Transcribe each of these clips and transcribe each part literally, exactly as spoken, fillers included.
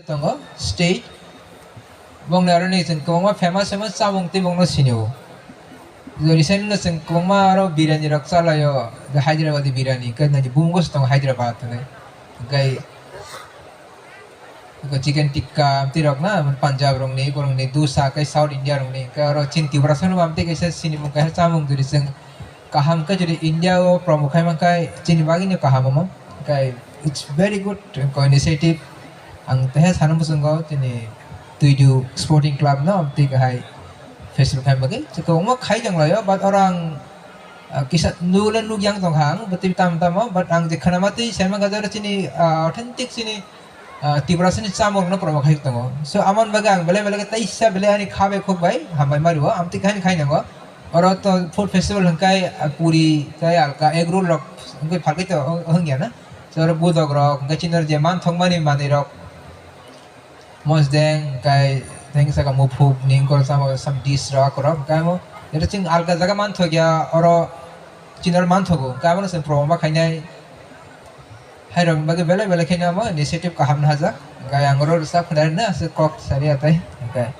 Tongo state. Bongni aroni chwng kwbangma famous famous chamung tei bongno sinio. Recently no chwng kwbangma aro biryani rok chalaio, the Hyderabadi biryani, hwnkhe nini bumungo se tongo Hyderabad hinwi. Hwnkhe, hwnkhe chicken tikka, amtwi rok na, Punjab rokni, borokni dosa, hwnkhe South India rokni, hwnkhe aro chini Tiprasa no amtwi kaisa sinimung kaisa chamung duri chwng kaham khe jodi India o promote khai mankhe chini bagwino kaham omo. Hwnkhe it's very good initiative. Ang teha sana muchungo chini Tuidu Sporting Club no twi kahai festival khai bagwi. Chwng kwbangma khai tonglaio, but oro ang, ah, kisa nugule nugyang tongkha ang, bwtwi tamo tamo, but ang je khwnama twi sai mankha je oro chini, ah, authentic chini, ah, Tiprasani chamung no promote khai tongo. So, amoni bagwi ang belai belai khe teisa belai ani kha bai khuk bai hambai ma rio, amtwi kahani khai nango. Oro to food festival hwnkhe, ah, puri tei alka egg roll rok hwnkhe phalkhe to hwng-, hwngya na. So, oro budok rok, hwnkhe chini oro je manthokmani manwi rok, mosdeng, hwnkhe tei saka muphuk ni wngkor sama some dish rok, rok, hwnkhe amo, ero chwng alka jaga manthokya, oro chini oro manthogo, hwnkhe abono chwng promote ma khainai. Hairokni bagwi belai belai kheno amo initiative kaham no hajak. Hwnkhe ang oro rwchap khwnarino aswk kok sari atai. Hwnkhe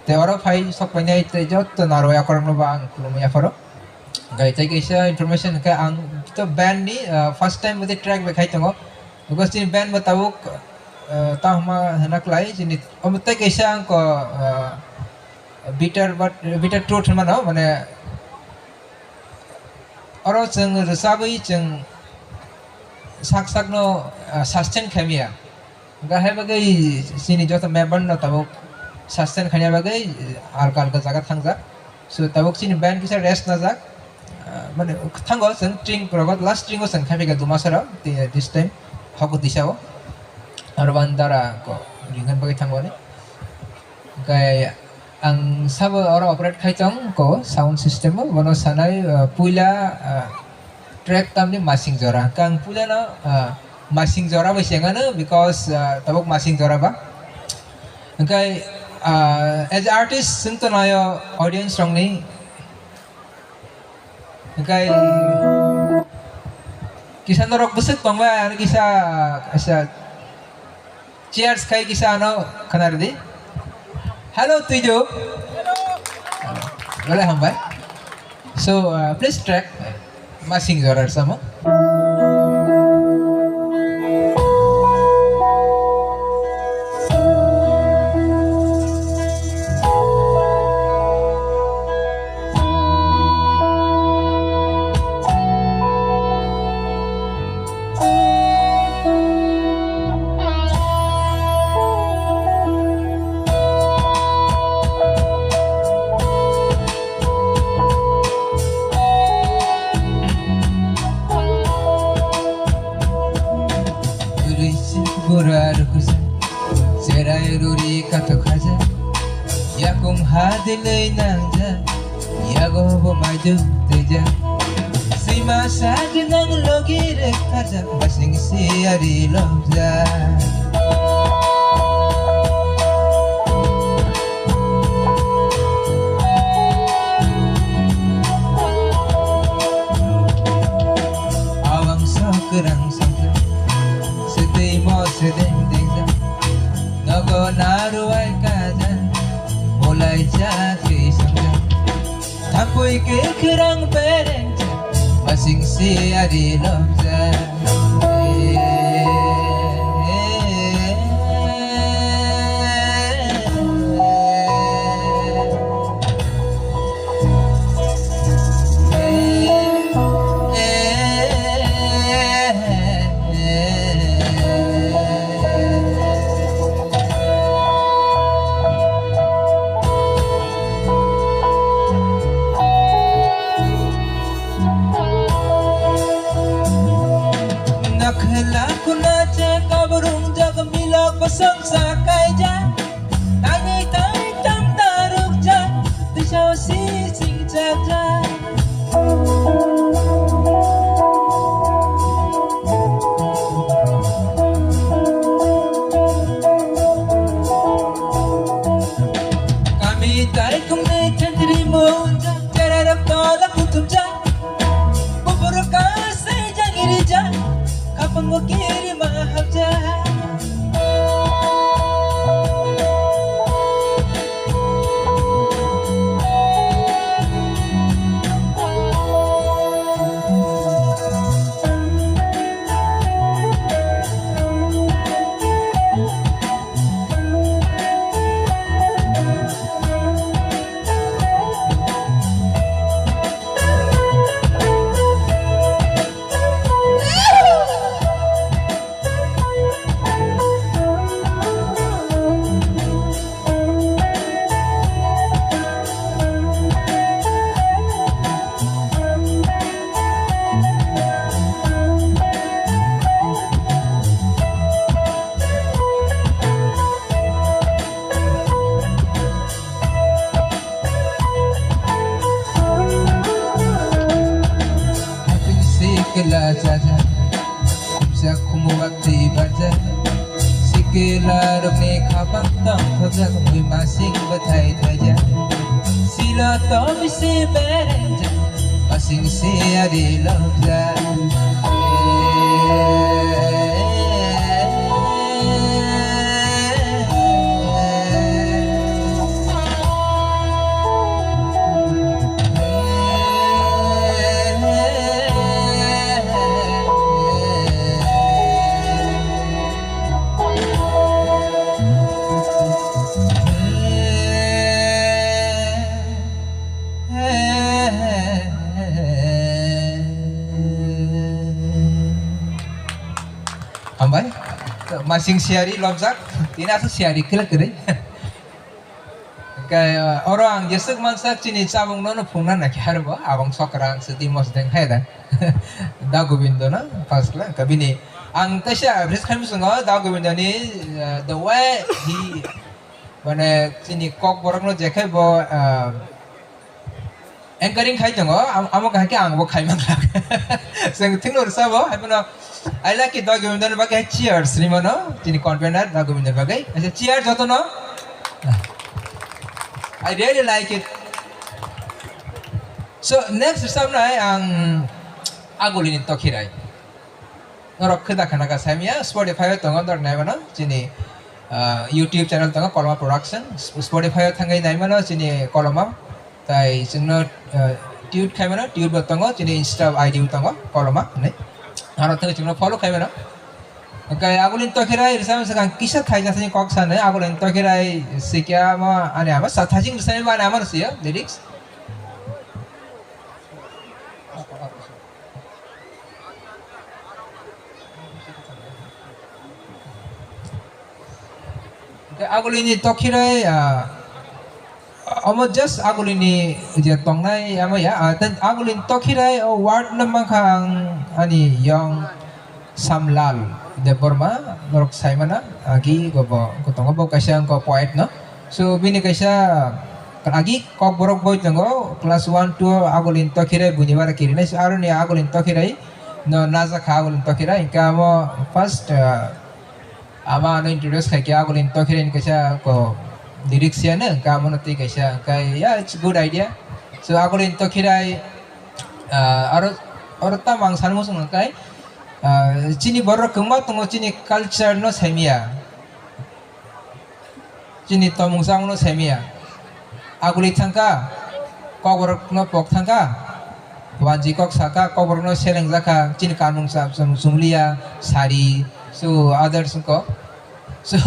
tei oro phai sok painai tei joto narwk yakorokno bo ang khulumwi yapharo. Hwnkhe tei kaisa information hwnkhe ang to band ni, ah, first time bo tei track bai khai tongo. Because chini band bo tabuk, ah, tamo hwnma hwnna klai chini omo tei kaisa ang ko, ah, bitter but bitter truth hwnmano mane Oro chwng rwchabwi chwng sak sakno, ah, sustain khaimaya. Hwnkhe hai bagwi chini joto member no tabuk sustain khaina bagwi alka alka jaga thangjak. So tabuk chini band kisa rest najak. Ah, mane thango chwng string rogo last string o chwng khaiphaikha Dumasarao, this time Hokutwisao. Aro bandara ko ringna bagwi thango ani. Hwnkhe ang sabo oro operate khai tong ko sound system o, bono sanai, ah, puila, ah, track tamni Masing Jora. Hwnkhe ang puila no, ah, Masing Jora bai se wngano because, ah, tabuk Masing Jora ba. Hwnkhe, ah, as a artist chwng to naio audience rokni Hwnkhe kisa norok bwswk tongbai, ano kisa, kisa cheers khai kisa ano khwna rwdi. Hello, Tuidu. Belai hambai. So, uh, please track. Masing Jora samo. Risi bura rukusa, serai ruri kato khaja, yakung hadilai nangja, yago bo maidu teja. Sima sagi nang logi re kaja, basing si ari lomja. Awang sokrang sangja, setei mo sedeng dengja, nogo naruai kaja, mulai chakri sangja, thapui ke kerang berengja, masing si ari lomja. Nakhla kuna che kabrung jag milok basang sa kaija. Tangwi tangwi tam daruk jak, tisa si sing jak jak. Kami tai kung ne chandri mo jak, chara rak tola kutum jak. Bubur ka sai jangiri jak, kapang mo kiri ma hap jak. Abang tong thokjak mui masing bwthai thaijak. Silo tong bisi bereng jak, masing si ari lobjak. Hambai. Masing siari lobjak. Ini asal siari kila kiri. Hingke, oro ang jeswk mansak chini chabung no, no phungna naikhe aro bo abang sokra ang swtwi mosdeng hai da. Da Gobindo no first la, hingke bini ang kaisa appreciate khaimung sungo Da Gobindo ni, uh, the way he, mane chini kok borok no jekhai bo, uh, anchoring khai tongo, am-, amo kahai khe ang bo khai manglak. Chwng thikno rwsa bo, hai phano I like it, Da Gobindo ni bagwi cheers rimano, chini convener Da Gobindo ni bagwi. Acha, cheers jotono. I really like it. So, next rwsabnai ang Agulini Tokhirai. Norok khwda khana ka saimya, Spotify o tongo, norok naimano, chini, ah, YouTube channel tongo, Koloma Production. Spotify o thangwi naimano, chini Koloma. Tai chwngno, eh, tune khaimano, tune bo tongo, chini Insta I D bo tongo, Koloma hinwi. Aro thangwi chwngno follow khaimano. Hwnkhe Agulini Tokhirai rwchapmani swkang kisa thaijak sani kok sanai, Agulini Tokhirai sikya mo ani ama sa thaijak rwchapmani bo ani amano siyo lyrics. Hwnkhe Agulini Tokhirai, ah, omo just Agulini je tongnai ama ya, ah, ten Agulini Tokhirai o word no mankha ang ani yong Samlal Debbarma, norok saimana, agi go bo, go tongo bo kaisa wngkha poet no. So, bini kaisa agi kokborok boi tongo, class one, two o Agulini Tokhirai buini bara kirinai, so, aroni Agulini Tokhirai no najakha Agulini Tokhirai, hwnkhe amo first, ah, ama ano introduce khaikhe Agulini Tokhirai ni kaisa ko lyrics ya no, hwnkhe amono twi kaisa, hwnkhe, yeah, it's good idea. So, Agulini Tokhirai, ah, aro, aro tamo ang sanmung song hwnkhe, ah, chini borok kwbangma tongo, chini culture no saimya. Chini tongmung chamungno saimaya. Aguli thangkha, kokborokno pok thangkha, wanji kok sakha, kokborokno selengjakha, chini kanmung cha-, chum-, chumliya, sari, so others wngkha. So,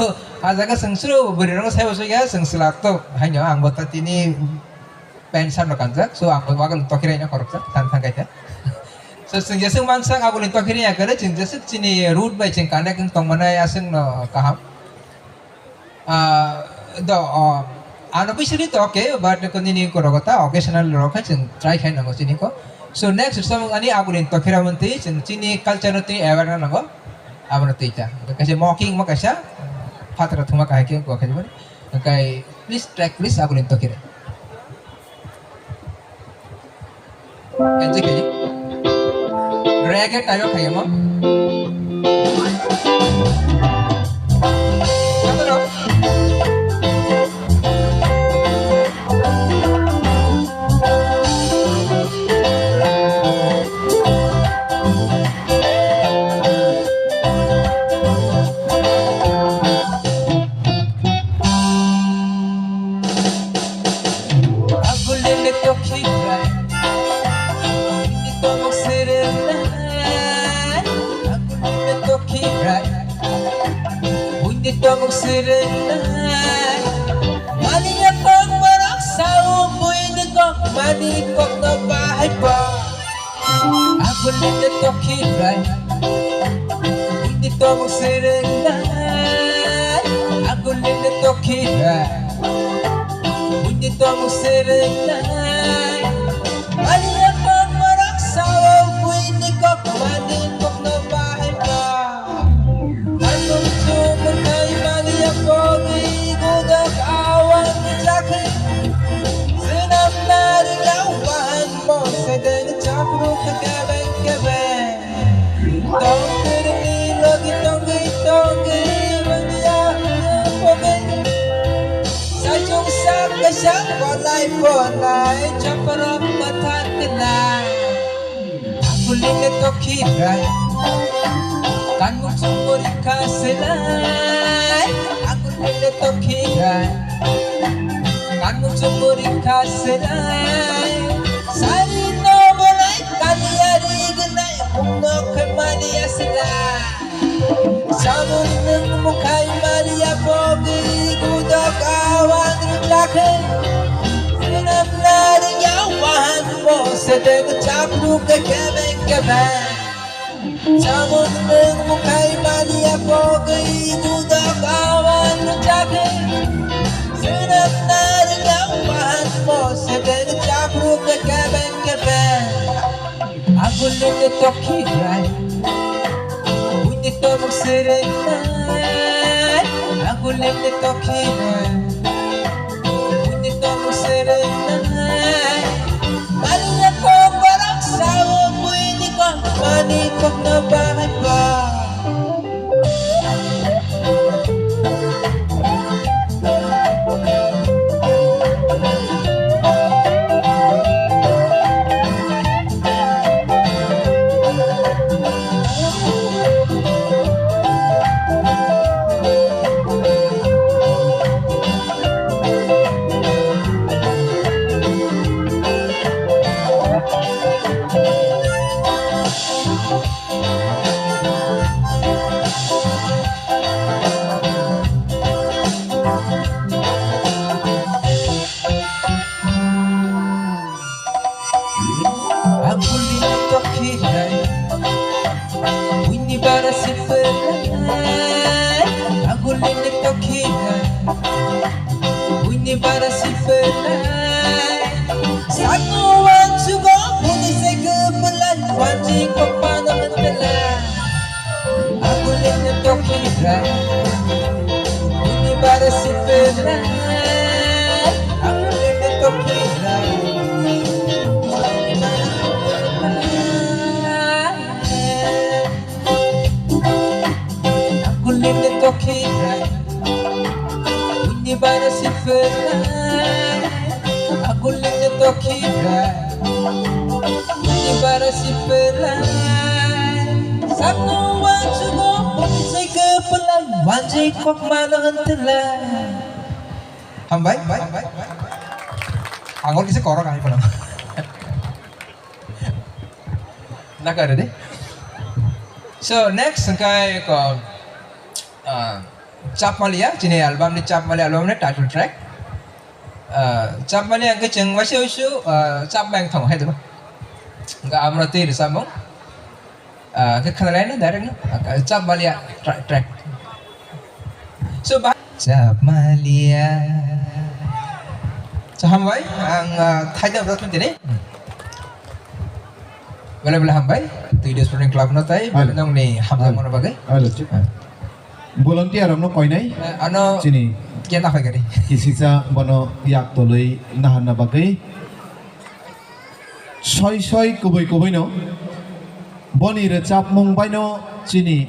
ah jaga chwng suru bwrwirokno saibo sukya, chwng swlak to, haino ang bo ta tini pant shirt no kanjak, so ang bo Agulini Tokhirai no khoroksa, thang thang kaisa. So, chwng jeswk mansak Agulini Tokhirai ya kare, chwng jeswk chini root bai chwng connect wng tongmanai aswk no kaham. Ah, do, oh, ano bisingtwi to okay, but ko nini korogo ta occasional rok khai chwng try khai nango chini ko. So next samung ani Agulini Tokhirai mantwi chwng chini culture no twi aware na nango. Abono twi ta. Kaisa mocking mo kaisa phatara thuma kahai khe ko khai mani. Kai please track please Agulini Tokhirai. Enjoy khaidi. Reggae type o khaiyamo. Agulini Tokhirai, buini tomok serengnai. Agulini Tokhirai, buini tomok serengnai. Maliya kok borok sao buini kok mani kokno bahai bo. Agulini Tokhirai, buini tomok serengnai. Agulini Tokhirai, buini tomok serengnai. Maliya kok borok sao buini kok mani kokno bahai ba. Kanmung chumung khai maliya kogwi gudak awang jakhe. Swnam nari ya wahan bo sedeng chakruk kebeng kebeng. Tongkirni logi tongwi tongwi manya pogwi Bolai bolai chaprok matha kena. Angulile tokhirai. Kanmuk sumuri khaselai. Angulile tokhirai. Kanmuk sumuri khaselai. Sari no bolai kaliari gnai. Mungno khemani aselai. Samung nwng mukhai maliya pogwi gudok awan rwjakhe. Swnam narwkya wahan bo sedek chapru ke kebeng kebeng. Samung nwng mukhai maliya pogwi gudok awan rwjakhe. Swnam narwkya wahan bo sedek chapru ke kebeng kebeng. Agulini tokhirai, buini tomok serengnai. Agulini tokhirai, buini tomok serengnai. Maliya kok borok sao buini kok, mani kokno bahai kok. Agulini tokhirai, buini bara sipelai. Agulini tokhirai, buini bara sipelai. Sakno wansugo, buini sege pelai, wanji kopano mentelai. Agulini tokhirai, buini bara sipelai. Agulini tokhirai, buini bara sipelai. Agulini tokhirai, buini bara sipelai. Agulini tokhirai, buini bara sipelai. Sakno wansugo, buini sege pelai, wanji kokmano mentelai. Hambai. Angol kisa korok ani pala. Naka ready? So, next hwnkhe ko, ah, Chapmalia, chini album ni Chapmalia album ni title track. Ah, Chapmalia hwnkhe chwng waisa waisa, ah, chapmai wng thango hai diba? Hwnkhe amra twi rwchapmung. Ah, hwnkhe khwnalaina direct no? Ah, Chapmalia tra-, track. So, ba-, Chapmalia. So, hambai, ang, ah, thaida bwrok tini. Bele bele hambai. Twi Diaspora Club no tai, Hello. Nongni hamjakmano bagwi. Hello, chip. Ah. Volunteer rokno koinai. Eh, ano Chini. Kya na hoy gari? Kisisa bono yak tolwi naharna bagwi. Soi soi kubui kubui no. Boni rwchapmung baino chini